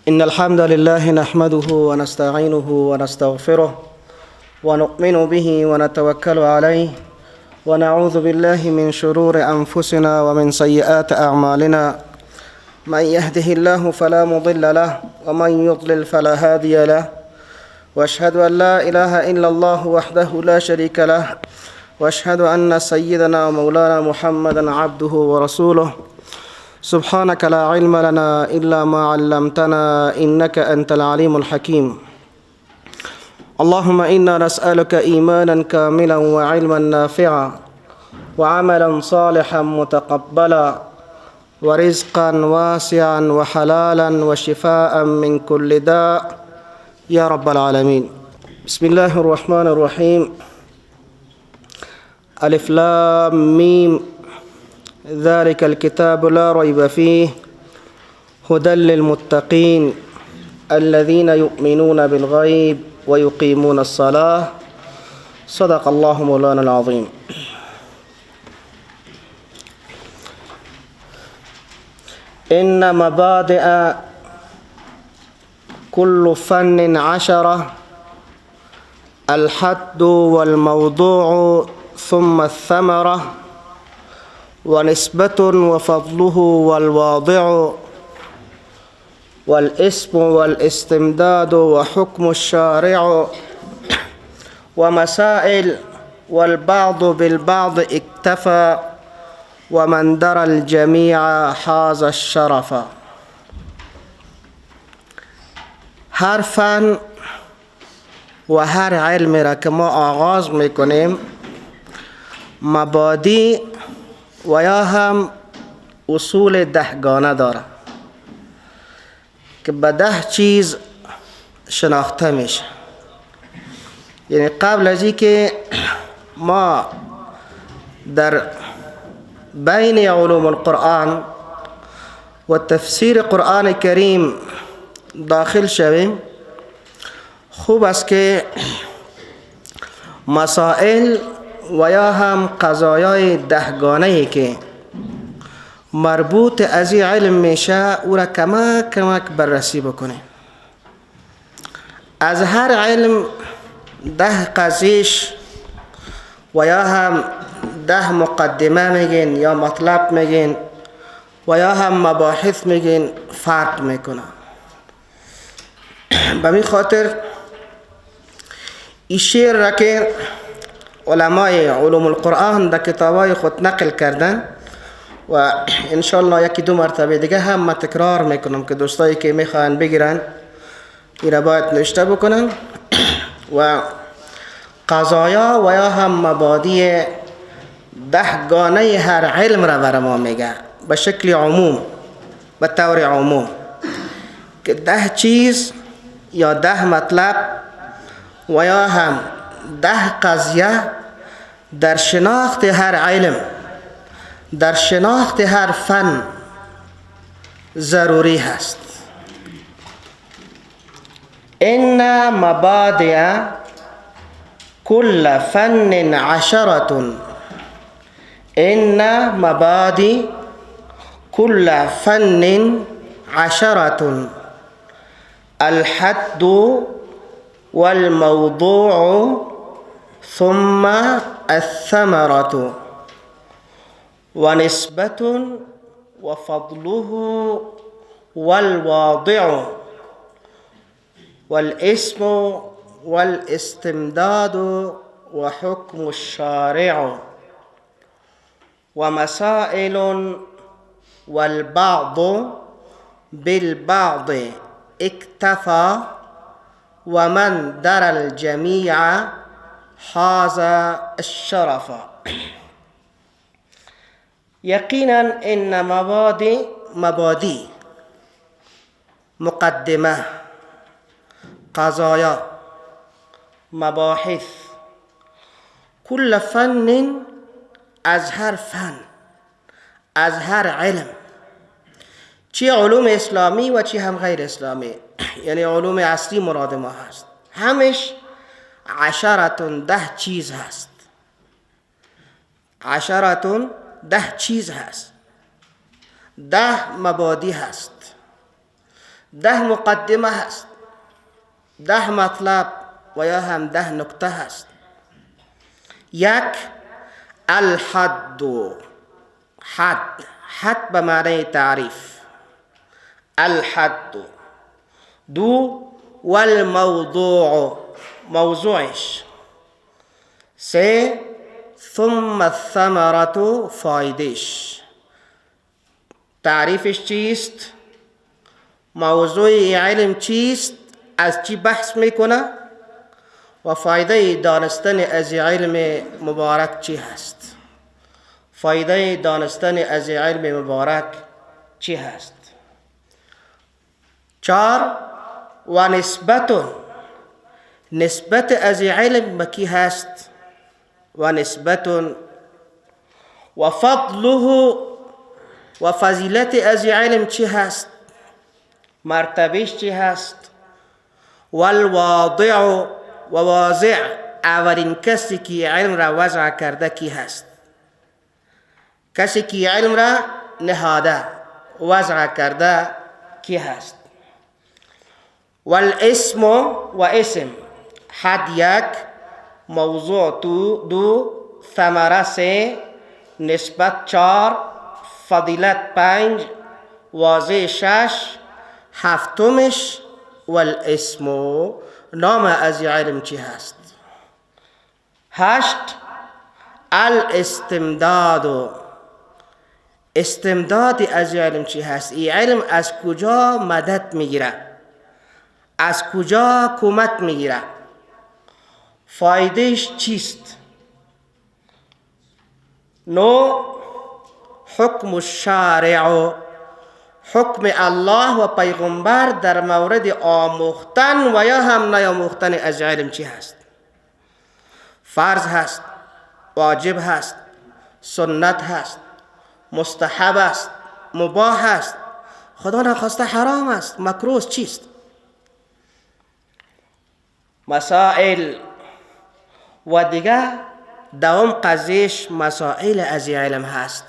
إن الحمد لله نحمده ونستعينه ونستغفره ونؤمن به ونتوكل عليه ونعوذ بالله من شرور أنفسنا ومن سيئات أعمالنا. من يهده الله فلا مضل له ومن يضلل فلا هادي له، واشهد أن لا إله إلا الله وحده لا شريك له، واشهد أن سيدنا ومولانا محمدا عبده ورسوله. سبحانك لا علم لنا إلا ما علمتنا إنك أنت العليم الحكيم. اللهم إنا نسألك إيمانا كاملا وعلما نافعا وعملا صالحا متقبلا ورزقا واسعا وحلالا وشفاء من كل داء يا رب العالمين. بسم الله الرحمن الرحيم. ألف لام ميم، ذلك الكتاب لا ريب فيه هدى للمتقين الذين يؤمنون بالغيب ويقيمون الصلاة. صدق الله مولانا العظيم. إن مبادئ كل فن 10: الحد والموضوع ثم الثمرة، ونسبة وفضله والواضع، والاسم والاستمداد وحكم الشارع، ومسائل والبعض بالبعض اكتفى، ومن درى الجميع حاز الشرف. هر فن و هر علم را که ما آغاز میکنیم، مبادی و یا هم اصول 10 داره که به 10 چیز شناخته میشه. یعنی قبل از اینکه ما در بین علوم القرآن و تفسیر قرآن کریم داخل شویم، خوب است که مسائل و یا هم قضایای 10 ای که مربوط از این علم میشه او را کمک کمک بررسی بکنه. از هر علم 10 قضیش و یا هم 10 مقدمه میگین یا مطلب میگین و یا هم مباحث میگین، فرق میکنه. به می خاطر این شعر را که علمای علوم القرآن در کتابای خود نقل کردن و انشالله یکی دو مرتبه دیگه هم ما تکرار میکنم که دوستایی که میخواهن بگیرن این را باید نوشته بکنن. و قضایا و یا هم مبادی 10 هر علم را بر ما میگه به شکل عموم، به طور عموم، که 10 چیز یا 10 مطلب و یا هم 10 قضیه در شناخت هر علم، در شناخت هر فن ضروری هست. ان مبادئ كل فن 10. ان مبادئ كل فن 10: الحد والموضوع ثم الثمرة، ونسبة وفضله والواضع، والاسم والاستمداد وحكم الشارع، ومسائل والبعض بالبعض اكتفى، ومن درى الجميع حاز الشرف. یقینا ان مبادی مقدمه، قضایا، مباحث، کل فن، از هر فن، از هر علم، چی علوم اسلامی و چی هم غیر اسلامی، یعنی علوم اصلی مراد ما هست، همش 10 10 چیز هست. 10 10 چیز هست، 10 مبادی هست، 10 مقدمه هست، 10 مطلب و یا هم 10 نکته هست. 1، الحد. حد، حد به معنی تعریف، الحد. 2، والموضوع، موضوعش. 3، ثم الثمرة، فایدش. تعریفش چیست؟ موضوع علم چیست؟ از چی بحث میکنه؟ و فایده دانستن از علم مبارک چی هست؟ فایده دانستن از علم مبارک چی هست؟ 4، و نسبت، نسبت از علم به کی هست؟ و نسبت و فضله، و فضیلت از علم چی هست؟ مرتبهش چی هست؟ والواضع، و واضع، اولین کسی که علم را وضع کرده کی هست؟ کسی که علم را نهاده وضع کرده کی هست؟ والاسم و اسم، حد 1، موضوع 2، ثمره 3، نسبت 4، فضیلت 5، واضع 6، هفتمش والاسم، نام از علم چی هست؟ 8، الاستمداد، استمداد از علم چی هست؟ این علم از کجا مدد میگیره؟ از کجا کمک میگیره؟ فایدهش چیست؟ 9، حکم الشارع، حکم الله و پیغمبر در مورد آموختن و یا هم نیاموختن از علم چی هست؟ فرض هست، واجب هست، سنت هست، مستحب است، مباح است، خدا نخواسته حرام است، مکروه چیست؟ مسائل و دیگه دوام قضیش مسائل از علم هست.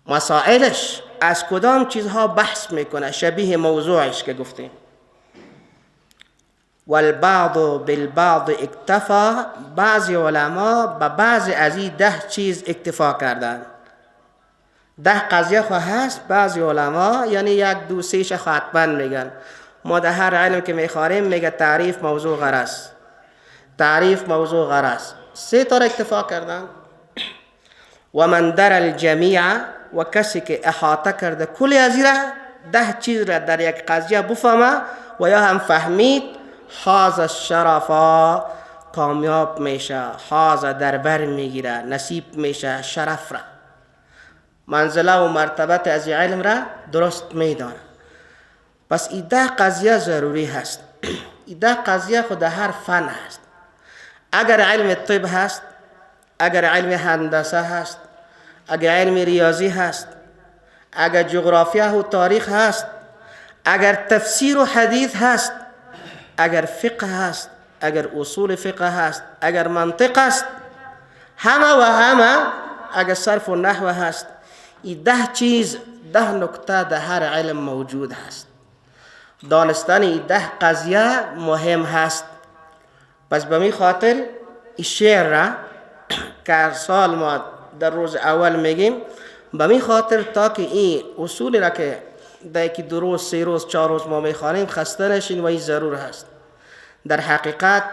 مسائلش از کدام چیزها بحث میکنه؟ شبیه موضوعش که گفتیم. والبعض بالبعض اکتفا، بعضی علما به بعضی از این 10 چیز اکتفا کردن. 10 قضیه خو هست، بعضی علما یعنی 1، 2، 3 حتما میگن. ما در هر علم که میخواریم میگه تعریف، موضوع، غرض، تعریف، موضوع، غرض. 3 تا اکتفا کردن. و من در الجمیع، و کسی که احاطه کرده کل از 10 چیز را در یک قضیه بفهمه و یا هم فهمید، حاز الشرفا، کامیاب میشه، حاز در بر میگیره، نصیب میشه شرف را، منزله و مرتبت از علم را درست میدانه. پس این 10 قضیه ضروری هست. این 10 قضیه خود هر فن هست. اگر علم طب هست، اگر علم هندسه هست، اگر علم ریاضی هست، اگر جغرافیا و تاریخ هست، اگر تفسیر و حدیث هست، اگر فقه هست، اگر اصول فقه هست، اگر منطق هست، همه و همه، اگر صرف و نحو هست، این 10 چیز، 10 نکته در هر علم موجود هست. دانستن این 10 قضیه مهم هست. پس به می خاطر این شعر را که هر سال ما در روز اول میگیم، به می خاطر تا که این اصول را که در یکی 2 روز، 3 روز، 4 روز ما میخوانیم خسته نشین و این ضرور هست. در حقیقت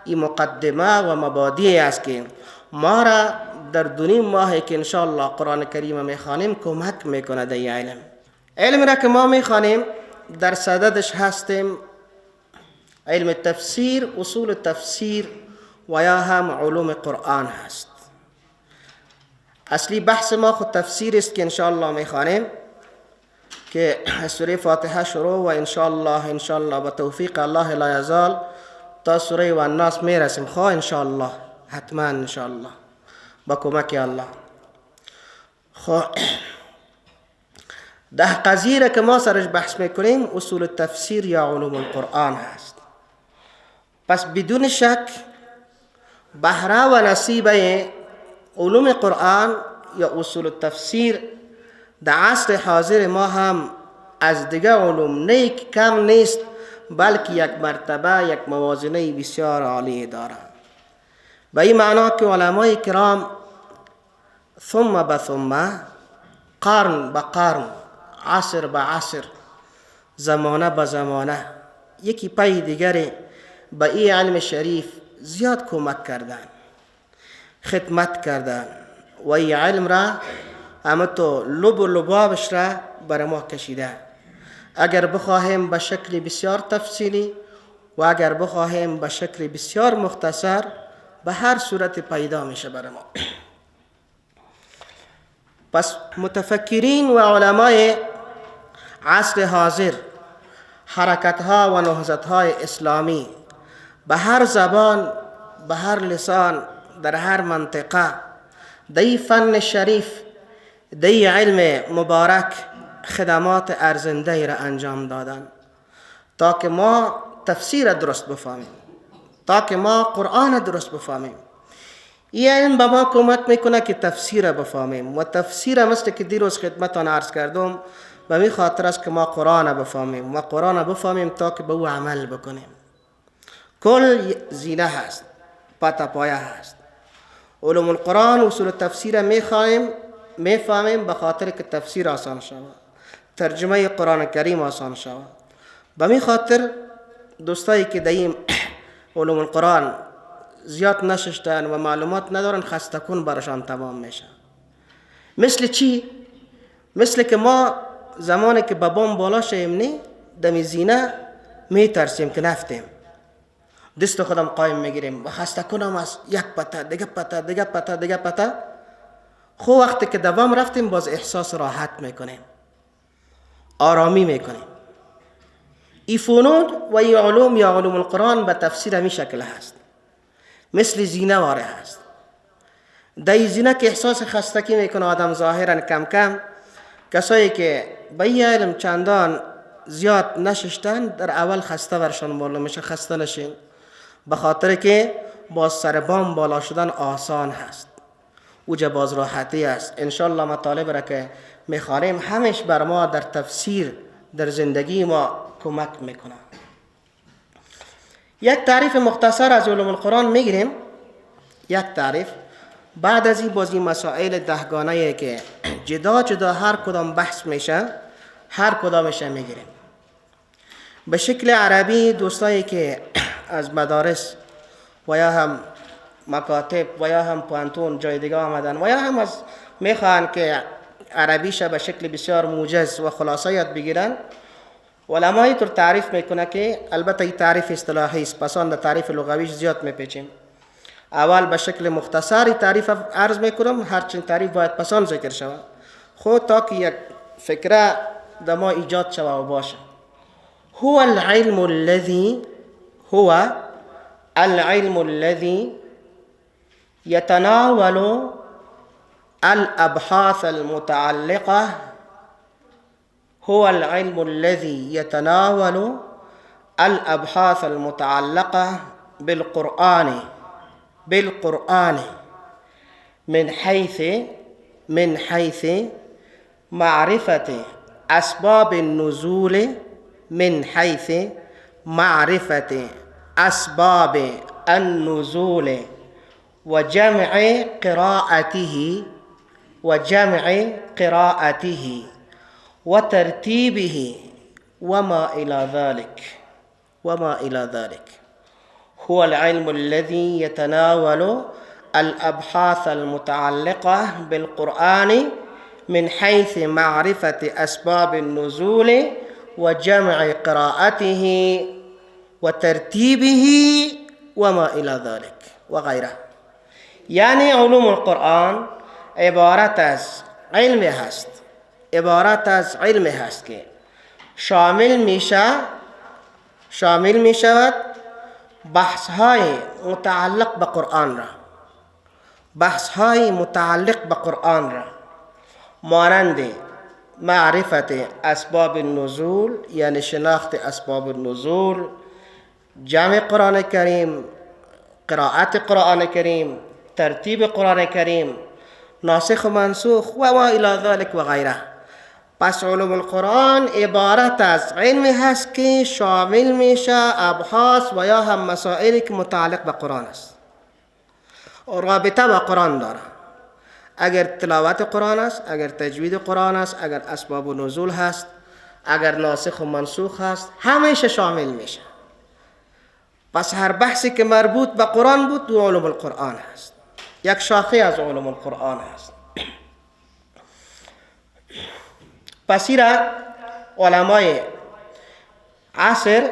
این مقدمه و مبادی است که ما را در 2.5 ماه که انشاءالله قرآن کریم میخوانیم کمک میکنه در علم. علم را که ما میخوانیم در صددش هستیم، علم تفسیر، اصول تفسیر و یا هم علوم قرآن هست. اصلی بحث ما خود تفسیر است که انشاءالله میخوانیم که سوره فاتحه شروع و انشاءالله با توفیق الله لا یزال تا سوره و الناس میرسیم. خواه انشاءالله، حتما انشاءالله با کمک الله. خب 10 قضیه را که ما سرش بحث میکنیم اصول تفسیر یا علوم القرآن هست. پس بدون شک بهره و نصیب علوم قرآن یا اصول تفسیر در عصر حاضر ما هم از دیگه علوم نه کم نیست، بلکه یک مرتبه، یک موازنه بسیار عالی داره. به این معنا که علمای کرام ثم به ثم، قرن به قرن، عصر به عصر، زمانه به زمانه، یکی پی دیگری به این علم شریف زیاد کمک کردن، خدمت کردن و این علم را همه تو لب و لبابش را بر ما کشیده. اگر بخواهیم به شکل بسیار تفصیلی و اگر بخواهیم به شکل بسیار مختصر، به هر صورت پیدا میشه بر ما. پس متفکرین و علمای عصر حاضر، حرکتها و نهضتهای اسلامی به هر زبان، به هر لسان، در هر منطقه، دی فن شریف، دی علم مبارک خدمات ارزنده را انجام دادن تا که ما تفسیر درست بفهمیم، تا که ما قرآن درست بفهمیم. این علم به ما کمک میکنه که تفسیر بفهمیم و تفسیر مثل که دیروز خدمتان عرض کردم، به می خاطر است که ما قرآن بفهمیم و قرآن بفهمیم تا که به او عمل بکنیم. کل زینه هست، پتا پایه هست. علوم القرآن اصول تفسیر میخواهیم، میفهمیم به خاطر که تفسیر آسان شود، ترجمه قرآن کریم آسان شود. به می خاطر دوستایی که دیم علوم القرآن زیاد نششتن و معلومات ندارن، خسته کن برشان تمام میشه. مثل چی؟ مثل که ما زمانی که بابام بالا شیم نی دمی زینه میترسیم که نفتیم، دست خودم قایم میگیریم و خسته کنم از یک پته دیگه پته دیگه پته دیگه پته. خو وقتی که دوام رفتیم باز احساس راحت میکنیم، آرامی میکنیم. ای فنون و ای علوم یا علوم القرآن به تفسیر همی شکل هست، مثل زینه واره هست. در زینه که احساس خستگی میکنه آدم ظاهرا کم کم، کسایی که به این علم چندان زیاد نششتن در اول خسته برشان معلوم میشه. خسته نشین، به خاطر که باز سر بام بالا شدن آسان هست، اوجه باز راحتی است. انشالله مطالب را که میخوانیم همش بر ما در تفسیر در زندگی ما کمک میکنه. یک تعریف مختصر از علوم القرآن میگیریم، یک تعریف. بعد از این بازی مسائل دهگانه که جدا جدا هر کدام بحث میشه، هر کدامش میگیریم به شکل عربی. دوستایی که از مدارس و یا هم مکاتب و یا هم پوهنتون جای دیگه آمدن و یا هم از میخوان که عربیش به شکل بسیار موجز و خلاصه یاد بگیرن، علمای طور تعریف میکنه که البته این تعریف اصطلاحی است، پس آن در تعریف لغویش زیاد میپیچیم. اول به شکل مختصری تعریف عرض میکنم، هرچند تعریف باید پسان ذکر شود، خود تا که یک فکره در ما ایجاد شود و باشه. هو العلم الذي هو العلم الذي يتناول الأبحاث المتعلقة هو العلم الذي يتناول الأبحاث المتعلقة بالقرآن من حيث معرفة أسباب النزول من حيث معرفة أسباب النزول وجمع قراءته وترتيبه وما إلى ذلك. هو العلم الذي يتناول الأبحاث المتعلقة بالقرآن من حيث معرفة أسباب النزول وجمع قراءته وترتيبه وما إلى ذلك وغيره. یعنی علوم القرآن عبارت از علم هست، عبارت از علم هست که شامل می شود بحث های متعلق به قرآن را، بحث های متعلق به قرآن را مانند معرفت اسباب النزول، یعنی شناخت اسباب النزول، جمع قرآن کریم، قرائت قرآن کریم، ترتیب قرآن کریم، ناسخ و منسوخ و ما الی ذلک و غیره. پس علوم القرآن عبارت از علمی هست که شامل میشه ابحاث و یا هم مسائلی که متعلق به قرآن است، رابطه با قرآن داره. اگر تلاوت قرآن است، اگر تجوید قرآن است، اگر اسباب نزول هست، اگر ناسخ و منسوخ هست، همیشه شامل میشه. پس هر بحثی که مربوط به قرآن بود دو علوم القرآن هست، یک شاخه از علوم القرآن هست. پس را علمای عصر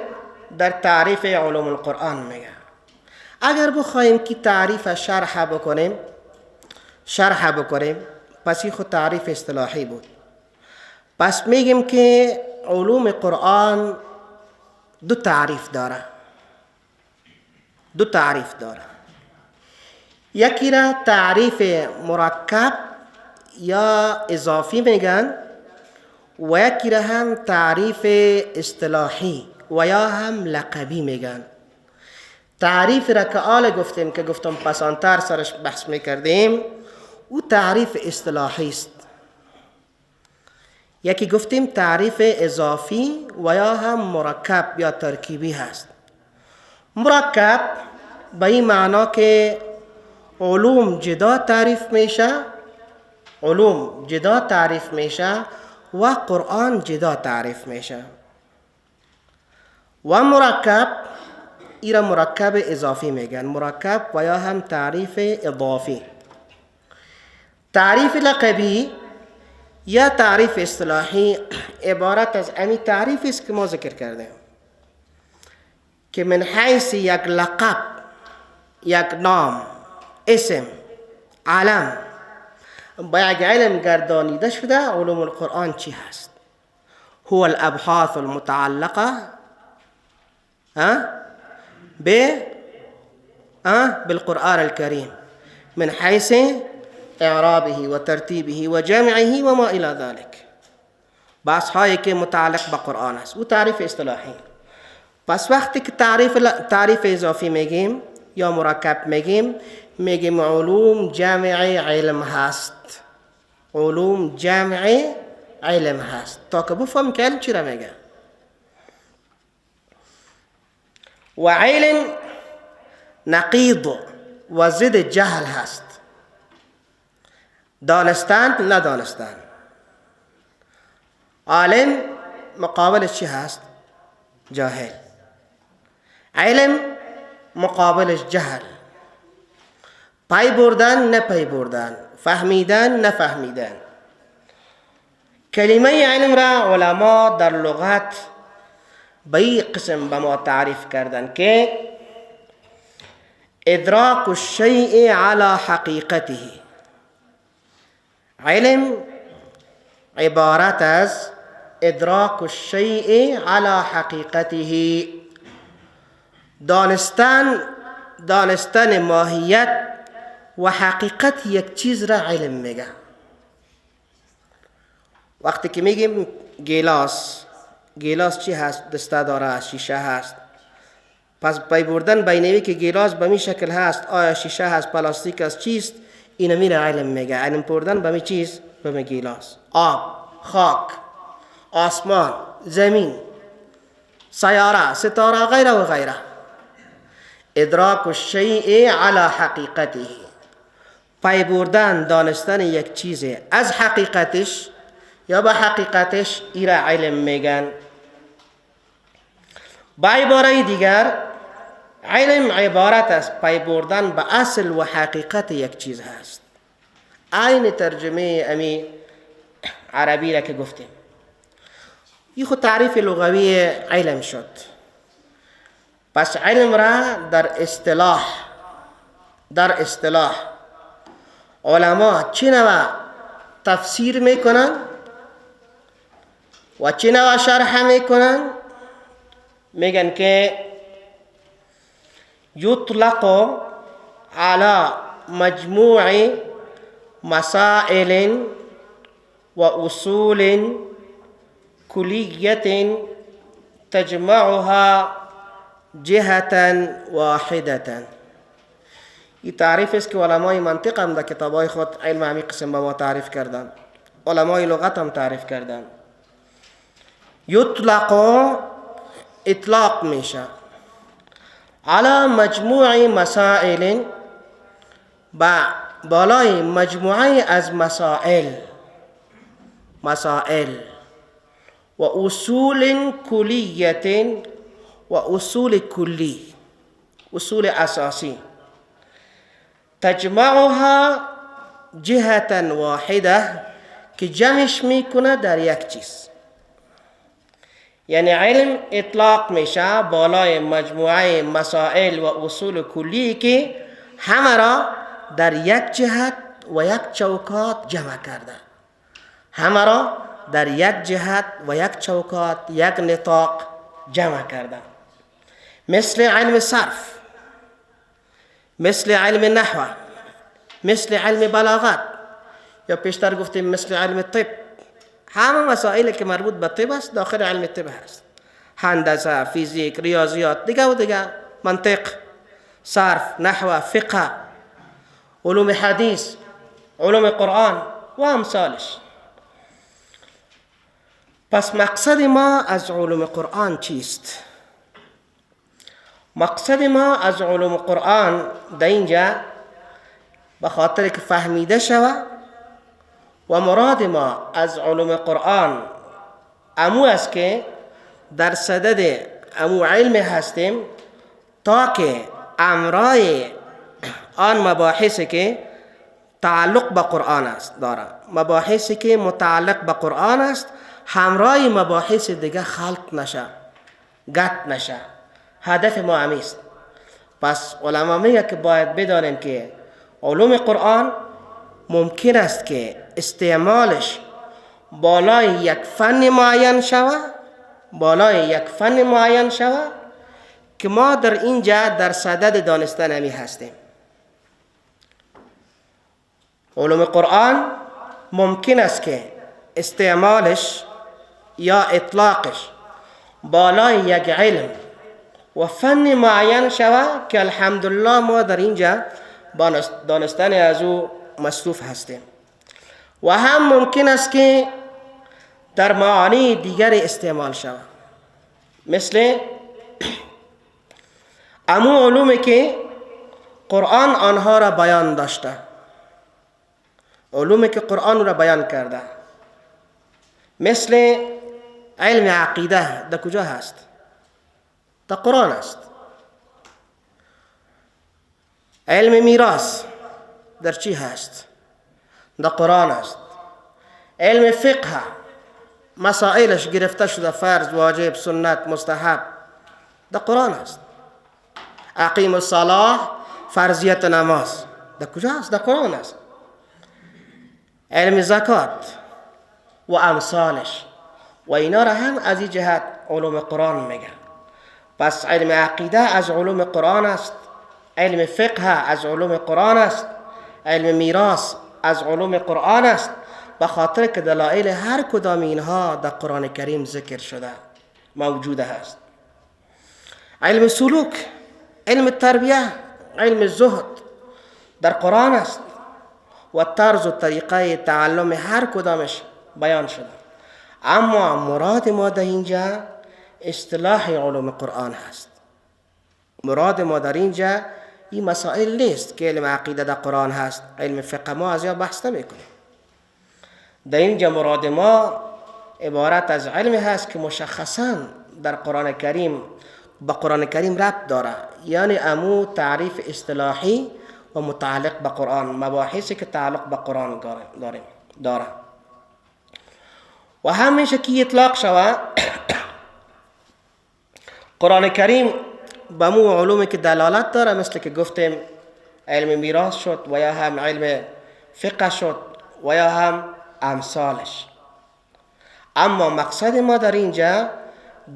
در تعریف علوم القرآن میگه. اگر بخوایم که تعریف شرح بکنیم، پس این خود تعریف اصطلاحی بود. پس میگیم که علوم قرآن دو تعریف داره. یکی را تعریف مرکب یا اضافی میگن و یکی را هم تعریف اصطلاحی و یا هم لقبی میگن. تعریف را که آل گفتیم که گفتم پسانتر سرش بحث میکردیم، او تعریف اصطلاحی است. یکی گفتیم تعریف اضافی و یا هم مرکب یا ترکیبی هست. مرکب به این معنا که علوم جدا تعریف میشه، و قرآن جدا تعریف میشه. و مرکب ایرا مرکب اضافی میگن، مرکب و یا هم تعریف اضافی. تعریف لقبی یا تعریف اصطلاحی عبارت از امی تعریف است که ما ذکر کردیم که من حیث یک لقب، یک نام، اسم، علم با یک علم گردانیده شده علوم القرآن چی هست؟ هو الابحاث المتعلقه بالقرآن الكريم من حيث اعرابه وترتیبه و جمعه و ما الى ذلك. بحث هایی که متعلق به قرآن است و تعریف اصطلاحی. پس وقتی که تعریف اضافی میگیم یا مرکب میگیم، میگیم علوم جمع علم هست. علوم جمع علم هست تا که بفهم که علم چی را میگه. و علم نقیض و ضد جهل هست، دانستن ندانستن. عالم مقابل چی هست؟ جاهل. علم مقابلش جهل. پای بردن نه پای بردن، فهمیدن نفهمیدن. کلمه علم را علما در لغت به این قسم به ما تعریف کردن که ادراک الشیء علی حقیقته. علم عبارت از ادراک الشیء علی حقیقته، دانستن ماهیت و حقیقت یک چیز را علم میگه. وقتی که میگیم گیلاس، گیلاس چی هست؟ دسته داره، شیشه هست. پس پی بردن بینوی که گیلاس به می شکل هست، آیا شیشه هست، پلاستیک هست، چیست؟ اینو میره علم میگه. علم بردن به می چیز؟ به می گیلاس. آب، خاک، آسمان، زمین، سیاره، ستاره، غیره و غیره. ادراک الشیء علی حقیقته، پی بردن دانستن یک چیز از حقیقتش یا به حقیقتش، ایره علم میگن. با عباره دیگر علم عبارت است پی بردن به اصل و حقیقت یک چیز هست. عین ترجمه امی عربی را که گفتیم، این خود تعریف لغوی علم شد. پس علم را در اصطلاح علما چه نوع تفسیر میکنن و چه نوع شرح میکنن؟ میگن که یطلق على مجموع مسائل و اصول کلیة تجمعها جهة واحدة. این تعریف است که علمای منطق هم در کتابای خود علم همین قسم به ما تعریف کردن، علمای لغت هم تعریف کردن. یطلق اطلاق میشه علی مجموع مسائل، با بالای مجموعه از مسائل و اصول کلیت و اصول کلی، اصول اساسی، تجمعها جهة واحده که جمعش میکنه در یک چیز. یعنی علم اطلاق میشه بالای مجموعه مسائل و اصول کلی که همه را در یک جهت و یک چوکات جمع کرده، همه را در یک جهت و یک چوکات، یک نطاق جمع کرده. مثل علم صرف، مثل علم نحو، مثل علم بلاغت، یا پیشتر گفتیم مثل علم طب. همه مسائلی که مربوط به طب است داخل علم طب هست، هندسه، فیزیک، ریاضیات، دیگه و دیگه، منطق، صرف، نحو، فقه، علوم حدیث، علوم قرآن و امثالش. پس مقصد ما از علوم قرآن چیست؟ مقصد ما از علوم قرآن در اینجا به خاطر که فهمیده شود و مراد ما از علوم قرآن امو است که در صدد امو علم هستیم تا که امرای آن مباحثی که تعلق به قرآن است داره، مباحثی که متعلق به قرآن است همراه مباحث دیگه خلط نشه، گت نشه. هدف ما همیست. پس علما میگه که باید بدانیم که علوم قرآن ممکن است که استعمالش بالای یک فن معین شوه، بالای یک فن معین شوه که ما در اینجا در صدد دانستن همی هستیم. علوم قرآن ممکن است که استعمالش یا اطلاقش بالای یک علم و فن معین شوه که الحمدلله ما در اینجا با دانستن از او مصروف هستیم، و هم ممکن است که در معانی دیگر استعمال شود، مثل امو علومی که قرآن آنها را بیان داشته، علومی که قرآن را بیان کرده، مثل علم عقیده در کجا هست؟ در قرآن است. علم میراث در چی هست؟ در قرآن است. علم فقه مسائلش گرفته شده، فرض، واجب، سنت، مستحب، در قرآن است. اقیم الصلاة، فرضیت نماز، در کجا است؟ در قرآن است. علم زکات و امثالش و اینا را هم از این جهت علوم قرآن میگن. پس علم عقیده از علوم قرآن است، علم فقه از علوم قرآن است، علم میراث از علوم قرآن است، به خاطر که دلایل هر کدام اینها در قرآن کریم ذکر شده موجوده است. علم سلوک، علم تربیه، علم زهد در قرآن است و طرز و طریقه تعلم هر کدامش بیان شده. اما مراد ما در اینجا اصطلاح علوم قرآن هست. مراد ما در اینجا این مسائل نیست که علم عقیده در قرآن هست، علم فقه ما از یا بحث نمی‌کنیم. در اینجا مراد ما عبارت از علم هست که مشخصاً در قرآن کریم با قرآن کریم ربط داره، یعنی امو تعریف اصطلاحی و متعلق به قرآن، مباحثی که تعلق به قرآن داره. و همیشه که اطلاق شوه قرآن کریم به مو علومی که دلالت داره، مثل که گفتیم علم میراث شد و یا هم علم فقه شد و یا هم امثالش. اما مقصد ما در اینجا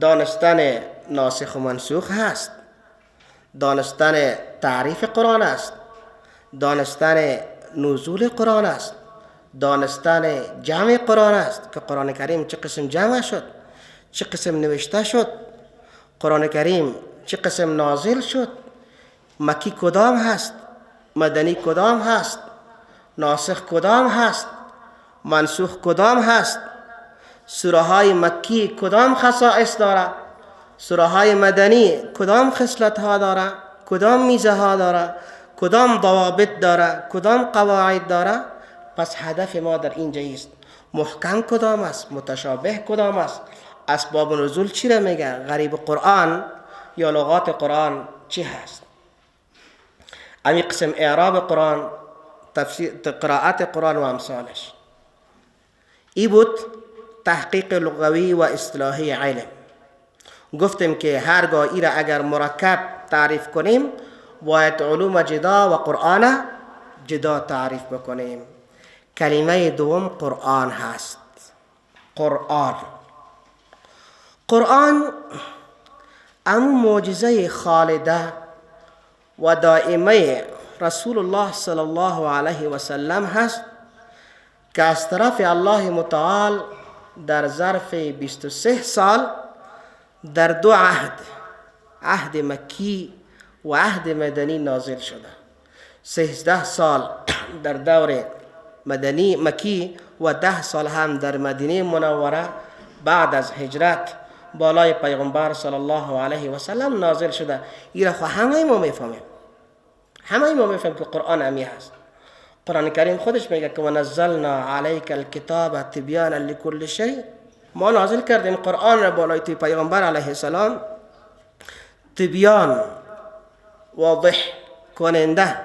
دانستن ناسخ و منسوخ هست، دانستن تعریف قرآن است، دانستن نزول قرآن است، دانستن جمع قرآن است که قرآن کریم چه قسم جمع شد، چه قسم نوشته شد، قرآن کریم چه قسم نازل شد، مکی کدام هست، مدنی کدام هست، ناسخ کدام هست، منسوخ کدام هست، سوره های مکی کدام خصائص داره، سوره های مدنی کدام خصلت ها داره، کدام میزه ها داره، کدام ضوابط داره، کدام قواعد داره. پس هدف ما در اینجا است محکم کدام است، متشابه کدام است، اسباب نزول چی را میگه، غریب قرآن یا لغات قرآن چی هست. امی قسم اعراب قرآن، تفسیر، قرائت قرآن و امثالش. ای بود تحقیق لغوی و اصطلاحی علم. گفتیم که هرگاه ای را اگر مرکب تعریف کنیم باید علوم جدا و قرآن جدا تعریف بکنیم. کلمه دوم قرآن هست. قرآن، قرآن امو معجزه خالده و دائمه رسول الله صلی الله علیه و سلم هست که از طرف الله متعال در ظرف 23 سال در دو عهد، عهد مکی و عهد مدنی نازل شده. 13 سال در دور مدنی مکی و 10 سال هم در مدینه منوره بعد از هجرت بالای پیغمبر صلی الله علیه و سلم نازل شده. این را همه ما میفهمیم، همه ما میفهمیم که قرآن امی هست. قرآن کریم خودش میگه که ونزلنا علیک الکتاب تبیانا لکل شیء. ما نازل کردیم قرآن را بالای توی پیغمبر علیه السلام، تبیان، واضح کننده،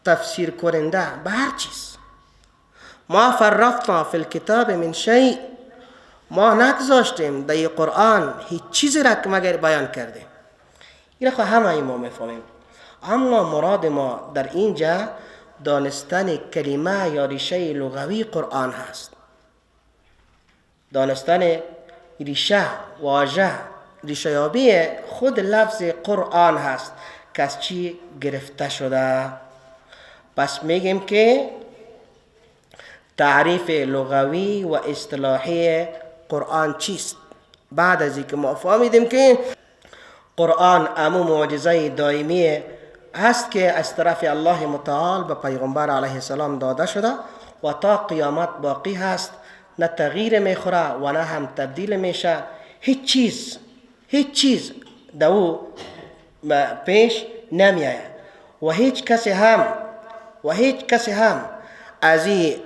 تفسیر کننده به هر چیز. ما فرطنا فی الکتاب من شیء، ما نگذاشتیم در قرآن هیچ چیزی را که مگر بیان کردیم. این را همه ما میفهمیم. اما مراد ما در اینجا دانستن کلمه یا ریشه لغوی قرآن هست. دانستن ریشه، واژه، ریشه یابی خود لفظ قرآن هست که از چی گرفته شده. پس میگیم که تعریف لغوی و اصطلاحی قرآن چیست؟ بعد از اینکه ما فهمیدیم که قرآن امو معجزه دائمی هست که از طرف الله متعال به پیغمبر علیه السلام داده شده و تا قیامت باقی هست، نه تغییر میخوره و نه هم تبدیل میشه، هیچ چیز، هیچ چیز در او پیش نمیآید و هیچ کسی هم و هیچ کسی هم از این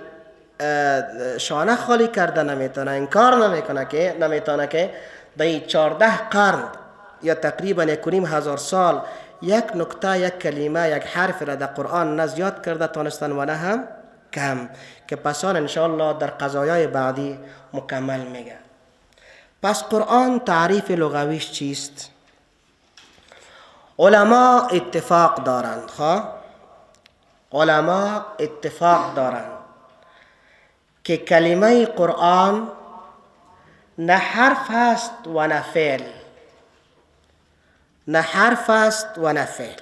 شانه خالی کرده نمیتونه، انکار نمیکنه که نمیتونه که در 14 قرن یا تقریبا 1,500 سال یک نکته، یک کلمه، یک حرف را در قرآن نه زیاد کرده تانستن و نه هم کم، که پسان انشاءالله در قضایای بعدی مکمل میگه. پس قرآن تعریف لغویش چیست؟ علما اتفاق دارند، خواه علما اتفاق دارند که کلمه قرآن نه حرف هست و نه فعل، نه حرف است و نه فعل،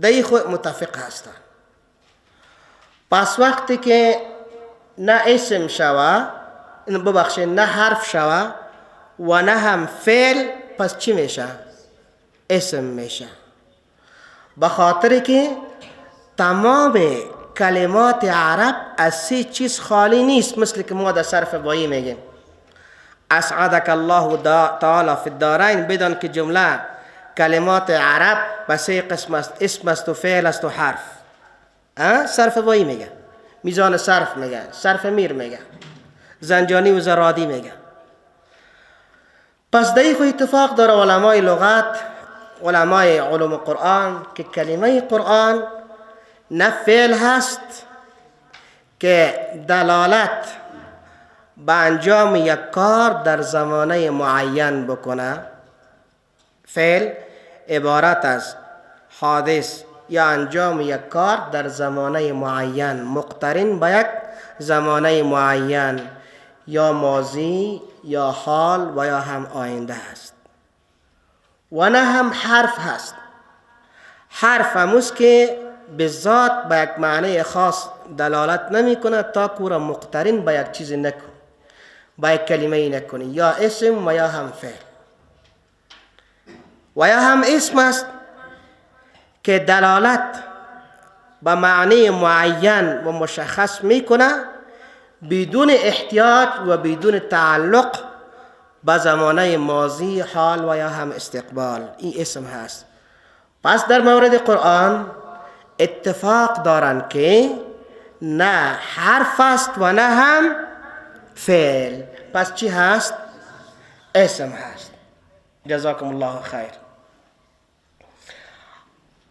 در خود متفق هستند. پس وقتی که نه اسم شوه، ببخشید نه حرف شوه و نه هم فعل، پس چی میشه؟ اسم میشه. به خاطر که تمام کلمات عرب از سه چیز خالی نیست، مثل که ما در صرف بایی میگیم اسعدک الله تعالی فی الدارین، بدان که جمله کلمات عرب به سه قسم است، اسم است و فعل است و حرف. صرف بایی میگه، میزان صرف میگه، صرف میر میگه، زنجانی و زرادی میگه. پس در خو اتفاق داره علمای لغت، علمای علوم قرآن که کلمه قرآن نه فعل هست که دلالت به انجام یک کار در زمانه معین بکنه. فعل عبارت از حادث یا انجام یک کار در زمانه معین، مقترن به یک زمانه معین، یا ماضی یا حال و یا هم آینده هست. و نه هم حرف هست. حرف هموست که به ذات به یک معنی خاص دلالت نمی کند تا کو را مقترن به یک چیز نکن، به یک کلمه نکنی، یا اسم و یا هم فعل. و یا هم اسم است که دلالت به معنی معین و مشخص میکنه بدون احتیاج و بدون تعلق به زمانه ماضی، حال و یا هم استقبال. این اسم هست. پس در مورد قرآن اتفاق دارند که نه حرف است و نه هم فعل. پس چی هست؟ اسم هست. جزاکم الله خیر.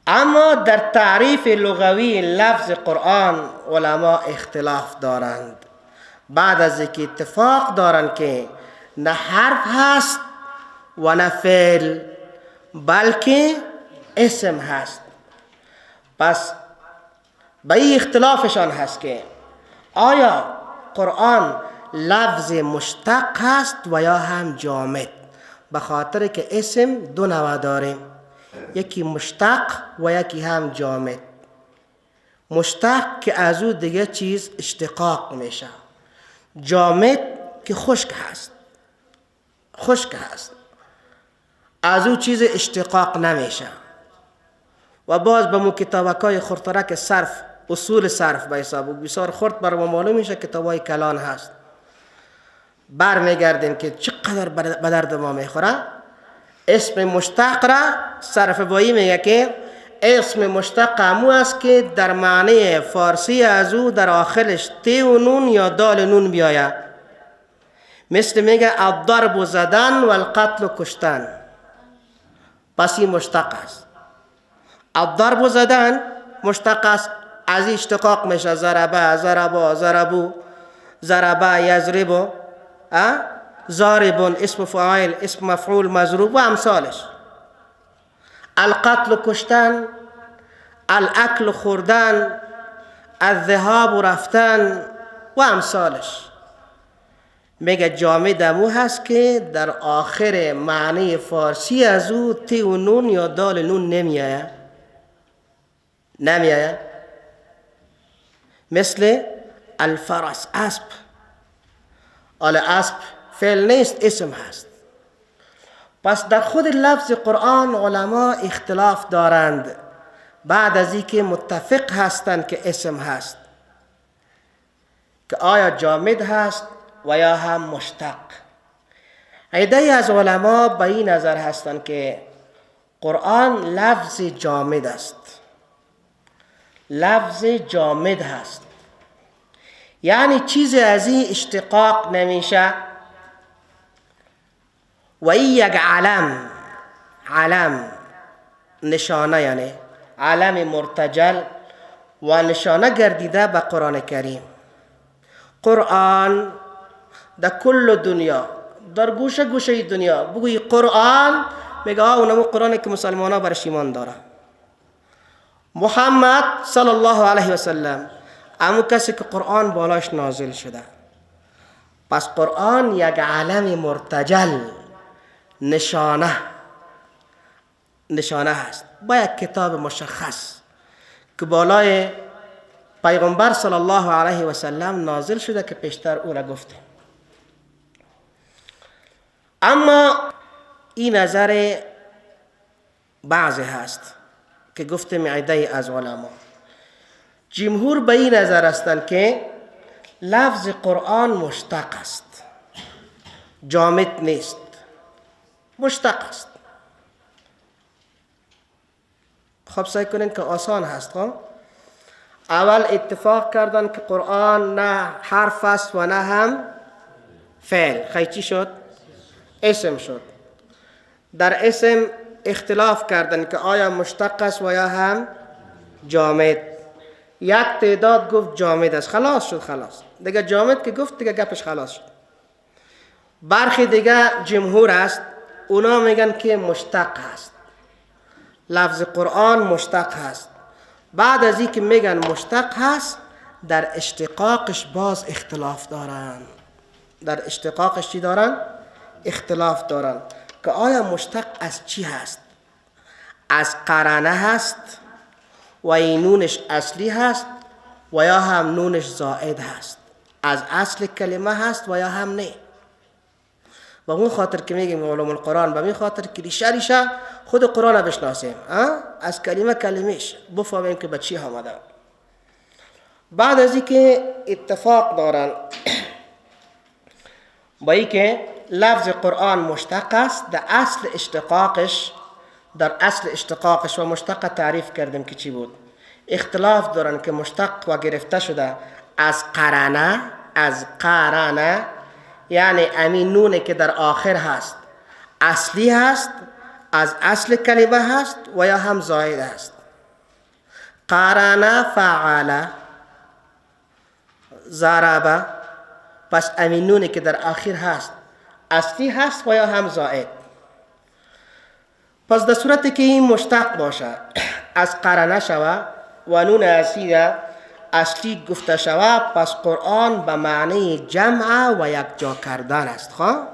اما در تعریف لغوی لفظ قرآن علما اختلاف دارند. بعد از اینکه اتفاق دارند که نه حرف هست و نه فعل، بلکه اسم هست. پس به این اختلافشان هست که آیا قرآن لفظ مشتق هست و یا هم جامد؟ به خاطر که اسم دو نوع داریم، یکی مشتق و یکی هم جامد. مشتق که از او دیگه چیز اشتقاق میشه، جامد که خشک هست، خشک هست، از او چیز اشتقاق نمیشه. و باز به مو کتابکای خردترک صرف، اصول صرف به حساب بسیار خرد بر ما معلوم میشه، کتابای کلان هست. برمیگردیم که چقدر به درد ما میخوره. اسم مشتق را صرف بایی میگه که اسم مشتق همو است که در معنی فارسی از او در آخرش تی و نون یا دال نون بیاید. مثل میگه الضرب زدن و القتل کشتن. پس این مشتق است. الضرب زدن مشتق است، از اشتقاق میشه ضربه، ضربا، ضربو، ضربه، یضربو، ضارب، اسم فاعل، اسم مفعول، مضروب و امثالش. القتل کشتن، الاکل خوردن، الذهاب رفتن و امثالش. میگه جامد امو هست که در آخر معنی فارسی از او تی و نون یا دال نون نمیآید، نمیآید. مثل الفرس، اسب. آل اسب فعل نیست، اسم هست. پس در خود لفظ قرآن علما اختلاف دارند بعد از اینکه متفق هستند که اسم هست، که آیا جامد هست و یا هم مشتق. عده‌ای از علما به این نظر هستند که قرآن لفظ جامد است، لفظ جامد هست، یعنی چیزی از این اشتقاق نمیشه و این یک علم، علم نشانه، یعنی علم مرتجل و نشانه گردیده به قرآن کریم. قرآن در کل دنیا، در گوشه گوشه دنیا بگویی قرآن، میگه اونمو قرآن که مسلمان ها برش ایمان داره. محمد صلی الله علیه و سلم امو کسی که قرآن بالاش نازل شده. پس قرآن یک علم مرتجل، نشانه، نشانه هست با یک کتاب مشخص که بالای پیغمبر صلی الله علیه و سلم نازل شده که پیشتر او را گفته. اما این نظر بعضی هست که گفتم عده‌ای از علما. جمهور به این نظر هستند که لفظ قرآن مشتق است، جامد نیست، مشتق است. خب سعی کنین که آسان هست. خب اول اتفاق کردن که قرآن نه حرف است و نه هم فعل. خیلی چی شد؟ اسم شد. در اسم اختلاف کردن که آیا مشتق است و یا هم جامد. یک تعداد گفت جامد است، خلاص شد، خلاص دیگه جامد که گفت دیگه گپش خلاص شد. برخی دیگه جمهور است، اونا میگن که مشتق است، لفظ قرآن مشتق هست. بعد از این که میگن مشتق هست، در اشتقاقش باز اختلاف دارن. در اشتقاقش چی دارن؟ اختلاف دارن که آیا مشتق از چی هست؟ از قرنه هست و این نونش اصلی هست و یا هم نونش زائد هست، از اصل کلمه هست و یا هم نه. و اون خاطر که میگیم علوم القرآن، به این خاطر که ریشه ریشه خود قرآن رو بشناسیم، از کلمه کلمهش بفهمیم که به چی آمده. بعد از اینکه اتفاق دارن با اینکه لفظ قرآن مشتق است، در اصل اشتقاقش، در اصل اشتقاقش و مشتق تعریف کردیم که چی بود. اختلاف دارن که مشتق و گرفته شده از قرنه، از قرنه یعنی امین نونه که در آخر هست اصلی هست، از اصل کلمه هست و یا هم زائد هست. قرنه فعل ضربه، پس امین نونه که در آخر هست اصلی هست و یا هم زائد. پس در صورتی که این مشتق باشه از قرنه شوه و نون اصلی اصلی گفته شوه، پس قرآن به معنی جمع و یک جا کردن است. خواه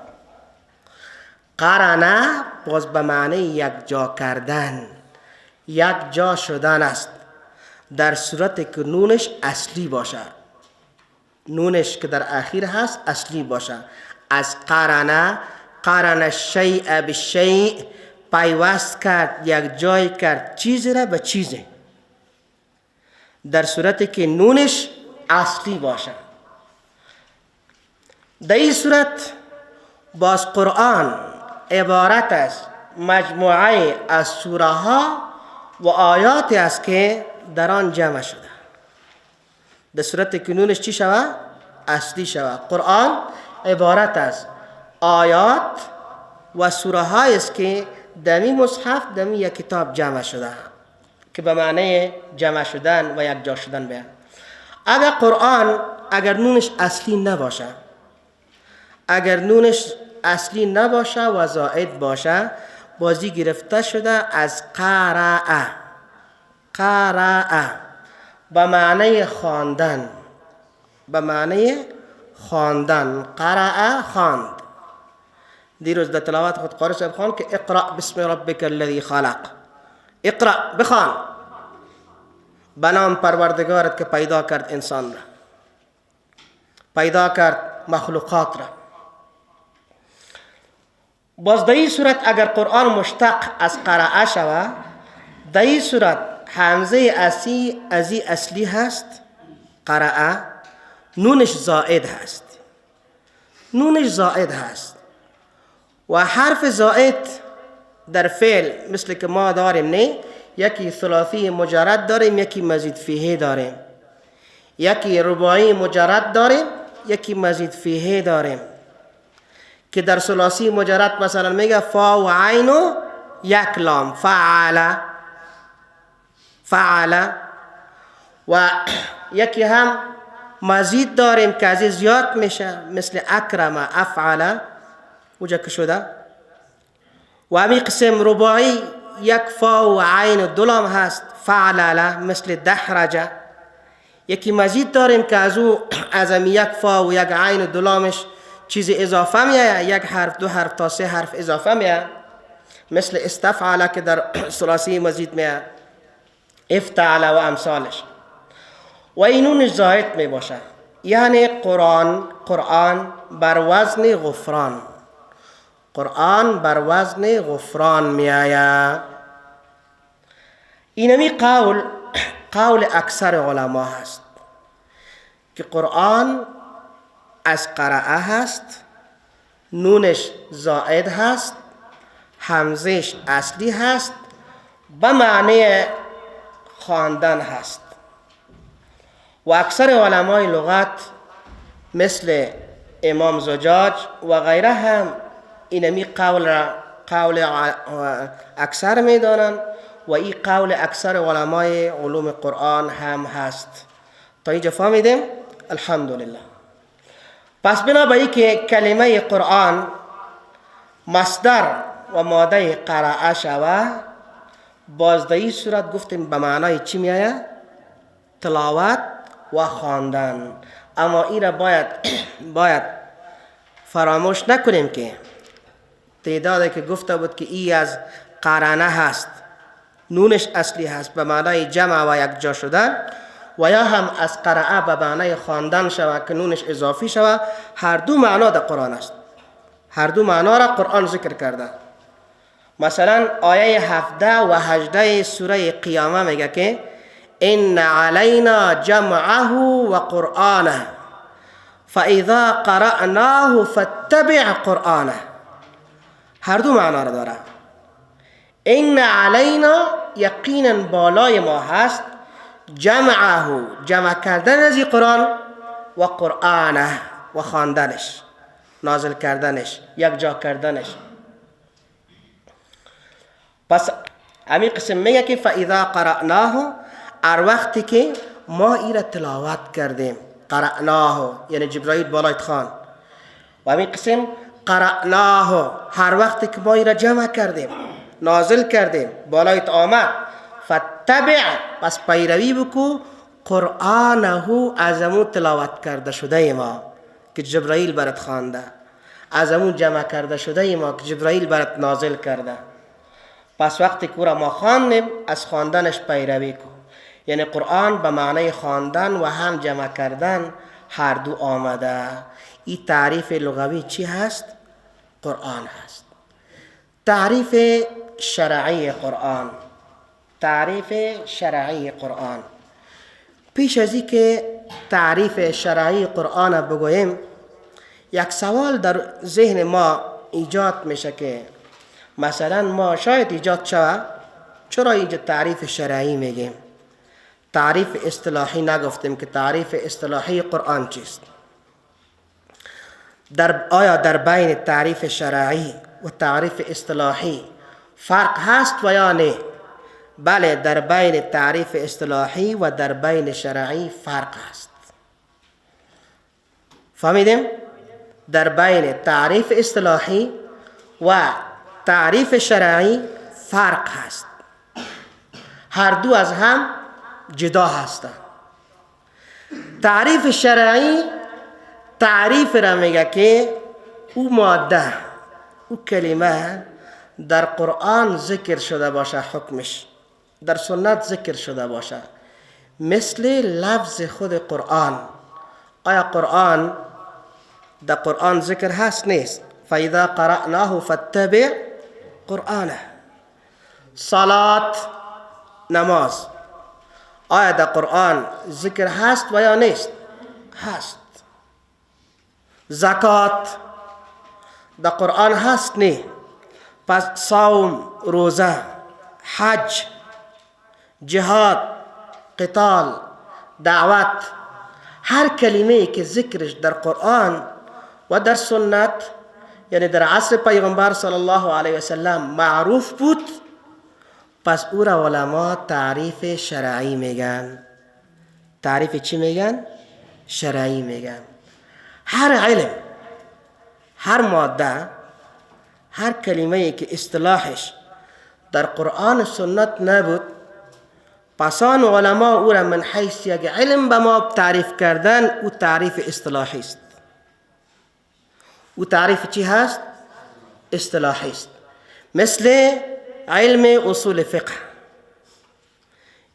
قرنه باز به معنی یک جا کردن، یک جا شدن است، در صورتی که نونش اصلی باشه، نونش که در اخیر هست اصلی باشه. از قرنه، قرن الشیء بالشیء، پیوست کرد، یک جای کرد چیزی را به چیزی، در صورتی که نونش اصلی باشه. در این صورت باز قرآن عبارت است مجموعه از سوره ها و آیات است که در آن جمع شده. در صورت که نونش چی شوه؟ اصلی شوه. قرآن عبارت است آیات و سوره های است که دمی مصحف دمی یک کتاب جمع شده که به معنی جمع شدن و یک جا شدن بیان. اگر قرآن اگر نونش اصلی نباشه، اگر نونش اصلی نباشه و زائد باشه، بازی گرفته شده از قرأ، قرأ به معنی خواندن، به معنی خواندن، قرأ خواند. دیروز در تلاوت خود قاری صاحب خواند که اقرأ بسم ربک الذی خلق، اقرأ بخوان به نام پروردگارت که پیدا کرد انسان را، پیدا کرد مخلوقات را. باز در این صورت اگر قرآن مشتق از قرأ شود، در این صورت همزه اصلی ازی اصلی هست قرأ، نونش زائد هست، نونش زائد هست و حرف زائد در فعل مثل که ما داریم نه، یکی ثلاثی مجرد داریم، یکی مزید فیه داریم، یکی رباعی مجرد داریم، یکی مزید فیه داریم که در ثلاثی مجرد مثلا میگه فا و عین و یک لام، فعل فعل، و یکی هم مزید داریم که از زیاد میشه مثل اکرم افعل اوجا که شده. و همین قسم رباعی یک فا و عین و دو لام هست، فعلل مثل دحرجه. یکی مزید داریم که از او از یک فا و یک عین و دو لامش چیز اضافه میایه، یک حرف دو حرف تا سه حرف اضافه میایه، مثل استفعل که در ثلاثی مزید میایه، افتعل و امثالش. و اینون زائد می باشه، یعنی قرآن، قرآن بر وزن غفران، قرآن بر وزن غفران می آید. اینمی قول، قول اکثر علما هست که قرآن از قرأه هست، نونش زائد هست، همزش اصلی هست، به معنی خواندن هست. و اکثر علمای لغت مثل امام زجاج و غیره هم اینمی قول را قول اکثر میدانند و این قول اکثر علمای علوم قرآن هم هست. تا اینجا فهمیدیم؟ الحمدلله. پس بنابراین که کلمه قرآن مصدر و ماده قرأ شوه، باز در این صورت گفتیم به معنای چی میآید؟ تلاوت و خواندن. اما این را باید فراموش نکنیم که تعدادی که گفته بود که ای از قرنه هست، نونش اصلی هست به معنای جمع و یک جا شدن، و یا هم از قرأ به معنای خواندن شود که نونش اضافی شود، هر دو معنا در قرآن است. هر دو معنا را قرآن ذکر کرده. مثلا آیه 17 و 18 سوره قیامه میگه که ان علینا جمعه و قرآنه فاذا قرأناه فاتبع قرآنه. هر دو معنا را داره. ان علینا یقینا بالای ما هست، جمعه جمع کردن از این قرآن، و قرآنه و خواندنش، نازل کردنش، یک جا کردنش. پس همین قسم میگه که فاذا قرأناه، هر وقتی که ما ای را تلاوت کردیم، قرأناه یعنی جبرائیل بالایت خوان، و همین قسم قرأناه هر وقتی که ما ای را جمع کردیم، نازل کردیم، بالایت آمد، فتبع پس پیروی بکو، قرآنه از امون تلاوت کرده شده ما که جبرائیل برات خوانده، از امون جمع کرده شده ما که جبرائیل برات نازل کرده. پس وقتی که را ما خواندیم از خواندنش پیروی کو. یعنی قرآن به معنی خواندن و هم جمع کردن هر دو آمده. این تعریف لغوی چی هست؟ قرآن هست. تعریف شرعی قرآن، تعریف شرعی قرآن. پیش از این که تعریف شرعی قرآن بگوییم، یک سوال در ذهن ما ایجاد میشه که مثلا ما شاید ایجاد شود چرا اینجا تعریف شرعی میگیم، تعریف اصطلاحی نگفتیم که تعریف اصطلاحی قرآن چیست؟ آیا در بین تعریف شرعی و تعریف اصطلاحی فرق هست و یا نه؟ بله، در بین تعریف اصطلاحی و در بین شرعی فرق هست. فهمیدیم؟ در بین تعریف اصطلاحی و تعریف شرعی فرق هست، هر دو از هم جدا هستند. تعریف شرعی تعریف را میگه که او ماده، او کلمه در قرآن ذکر شده باشه، حکمش در سنت ذکر شده باشه، مثل لفظ خود قرآن. آیا قرآن در قرآن ذکر هست؟ نیست. فإذا قرأناه فاتبع قرآنه. صلات، نماز، آیا در قرآن ذکر هست و یا نیست؟ هست. زکات در قرآن هست؟ نه. پس صوم، روزه، حج، جهاد، قتال، دعوت، هر کلمه که ذکرش در قرآن و در سنت، یعنی در عصر پیغمبر صلی الله علیه وسلم معروف بود، پس او را علما تعریف شرعی میگن. تعریف چی میگن؟ شرعی میگن. هر علم، هر ماده، هر کلمه که اصطلاحش در قرآن و سنت نبود، پس آن علما او را من حیث یک علم به ما تعریف کردن، او تعریف اصطلاحی است. او تعریف چی هست؟ اصطلاحی است. مثل علم اصول فقه.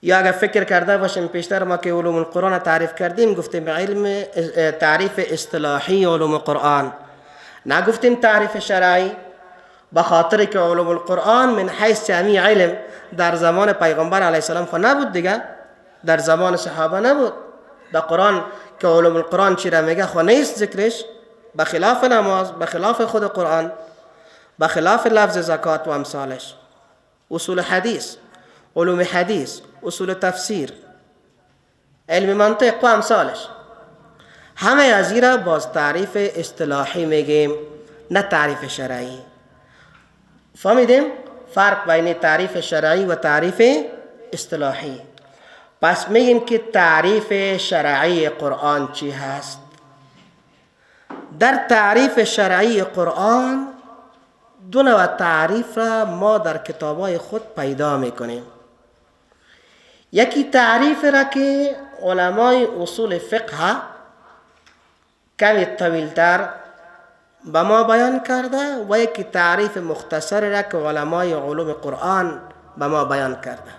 یا اگر فکر کرده باشیم پیشتر ما که علوم القرآن تعریف کردیم، گفتیم علم تعریف اصطلاحی علوم القرآن، نگفتیم تعریف شرعی، به خاطر که علوم القرآن من حیث همی علم در زمان پیغمبر علیه السلام خو نبود دیگه، در زمان صحابه نبود. در قرآن که علوم القرآن چی را میگه خو نیست ذکرش، بخلاف نماز، بخلاف خود قرآن، بخلاف لفظ زکات و امثالش. اصول حدیث، علوم حدیث، اصول تفسیر، علم منطق و امثالش، همه از این را باز تعریف اصطلاحی میگیم، نه تعریف شرعی. فهمیدیم فرق بین تعریف شرعی و تعریف اصطلاحی؟ پس میگیم که تعریف شرعی قرآن چی هست؟ در تعریف شرعی قرآن دو نوع تعریف را ما در کتابای خود پیدا میکنیم. یکی تعریف را که علمای اصول فقه کمی طویلتر به ما بیان کرده و یکی تعریف مختصر را که علمای علوم قرآن به ما بیان کرده.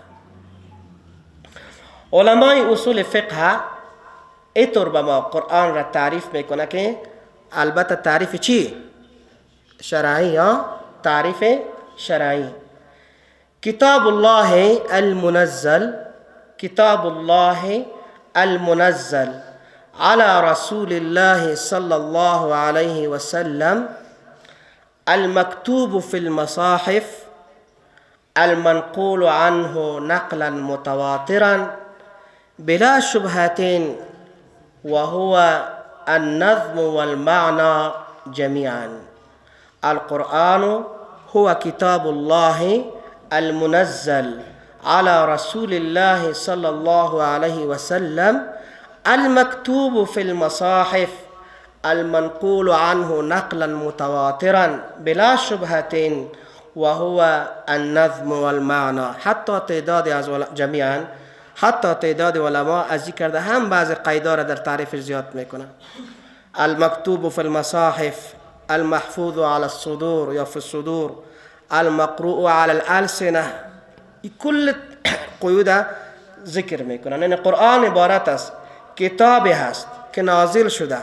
علمای اصول فقه اینطور به ما قرآن را تعریف میکنه که البته تعریف چی؟ شرعی یا تعریف شرعی. کتاب الله المنزل، کتاب الله المنزل على رسول الله صلى الله عليه وسلم المكتوب في المصاحف المنقول عنه نقلا متواترا بلا شبهة وهو النظم والمعنى جميعا. القرآن هو كتاب الله المنزل على رسول الله صلى الله عليه وسلم المكتوب في المصاحف المنقول عنه نقلا متواترا بلا شبهة وهو النظم والمعنى. حتی تعداد از جمیعا، حتی تعداد علما از این کرده هم بعض قیدا را در تعریف زیاد میکنن. المکتوب فی المصاحف، المحفوظ على الصدور یا فی الصدور، المقروء على الالسنه، این کل قیود ذکر میکنن. یعنی قرآن عبارت است کتابی هست که نازل شده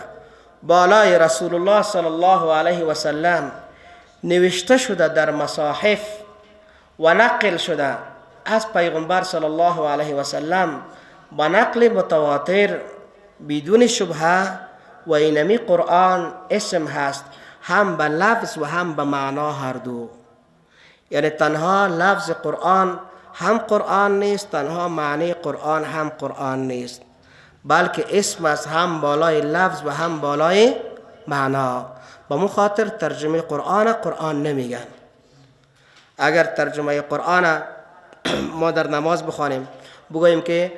بالای رسول الله صلی الله علیه و سلم، نوشته شده در مصاحف و نقل شده از پیغمبر صلی الله علیه و سلم با نقل متواتر بدون شبهه، و اینمی قرآن اسم هست هم به لفظ و هم به معنا هر دو. یعنی تنها لفظ قرآن هم قرآن نیست، تنها معنی قرآن هم قرآن نیست، بلکه اسم است هم بالای لفظ و هم بالای معنا. با مخاطر ترجمه قرآن قرآن نمیگن. اگر ترجمه قرآن ما در نماز بخوانیم بگوییم که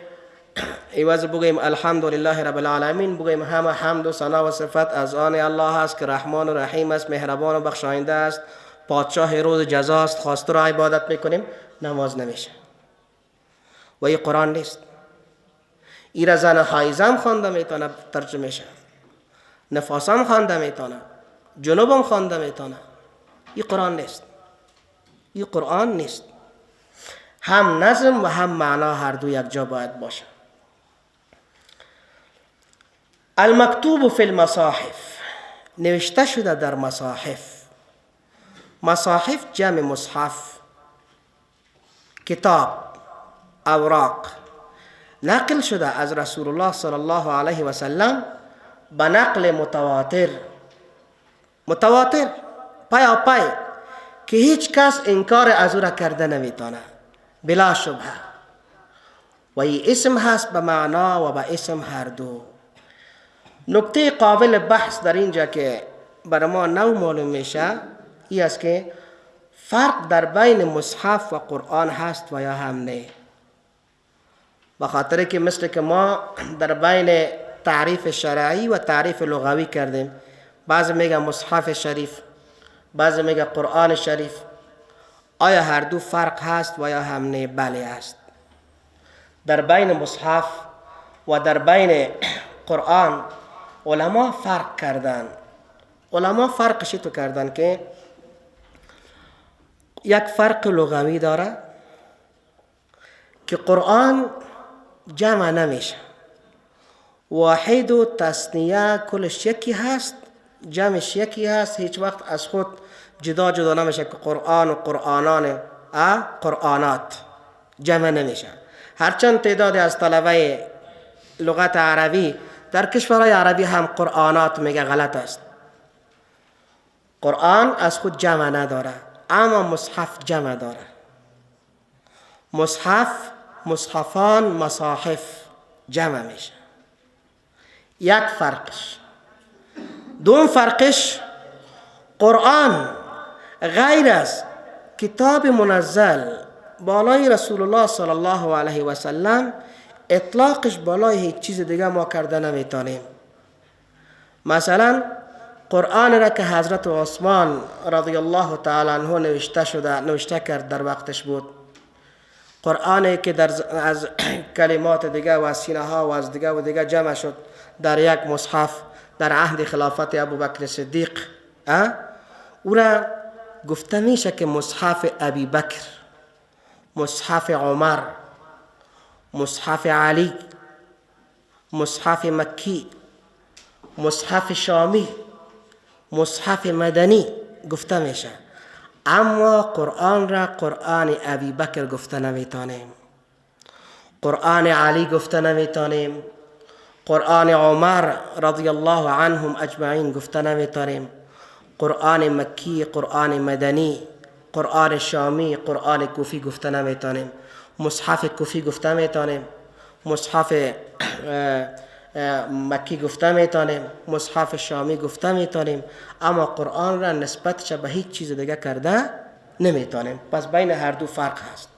عوض بگوییم الحمدلله رب العالمین، بگوییم همه حمد و ثنا و صفت از آن الله است که رحمان و رحیم است، مهربان و بخشاینده است، پادشاه روز جزا است، خواسته را عبادت میکنیم، نماز نمیشه و این قرآن نیست. این را زن حایزم خوانده میتونه ترجمه شه، نفاسم خوانده میتونه، جنوبم خوانده میتونه. این قرآن نیست، این قرآن نیست. هم نظم و هم معنا هر دو یک جا باید باشه. المکتوب فی المصاحف، نوشته شده در مصاحف. مصاحف جمع مصحف، کتاب، اوراق، نقل شده از رسول الله صلی الله علیه و سلم به نقل متواتر، متواتر پای که هیچ کس انکار از او را کرده نمیتونه بلا شبهه. و این اسم هست به معنا و به اسم هر دو. نکته قابل بحث در اینجا که بر ما نو معلوم میشه این است که فرق در بین مصحف و قرآن هست و یا هم نه. به خاطر که مثل که ما در بین تعریف شرعی و تعریف لغوی کردیم، بعضی میگه مصحف شریف، بعضی میگه قرآن شریف. آیا هر دو فرق هست و یا هم نه؟ بله است. در بین مصحف و در بین قرآن علما فرق کردن. علما فرقش تو کردن که یک فرق لغوی داره که قرآن جمع نمیشه، واحد و تثنیه کلش یکی هست، جمعش یکی هست، هیچ وقت از خود جدا جدا نمیشه که قرآن و قرآنان قرآنات جمع نمیشه. هرچند تعداد از طلبه لغت عربی در کشورهای عربی هم قرآنات میگه، غلط است. قرآن از خود جمع نداره، اما مصحف جمع داره. مصحف، مصحفان، مصاحف جمع میشه. یک فرقش. دوم فرقش، قرآن غیر از کتاب منزل بالای رسول الله صلی الله علیه و سلم اطلاقش بالای هیچ چیز دیگه ما کرده نمیتونیم. مثلا قرآن را که حضرت عثمان رضی الله تعالی عنه نوشته کرد در وقتش بود، قرآنی که در از کلمات دیگه و سینه ها و از دیگه و دیگه جمع شد در یک مصحف در عهد خلافت ابوبکر صدیق، او را گفته میشه که مصحف ابی بکر، مصحف عمر، مصحف علی، مصحف مکی، مصحف شامی، مصحف مدنی گفته میشه. اما قرآن را قرآن ابی بکر گفته نمیتونیم، قرآن علی گفته نمیتونیم، قرآن عمر رضی الله عنهم اجمعین گفته نمیتونیم، قرآن مکی، قرآن مدنی، قرآن شامی، قرآن کوفی گفته نمیتونیم، مصحف کوفی گفته میتونیم، مصحف مکی گفته میتونیم، مصحف شامی گفته میتونیم، اما قرآن را نسبتش به هیچ چیز دیگه کرده نمیتونیم. پس بین هر دو فرق هست.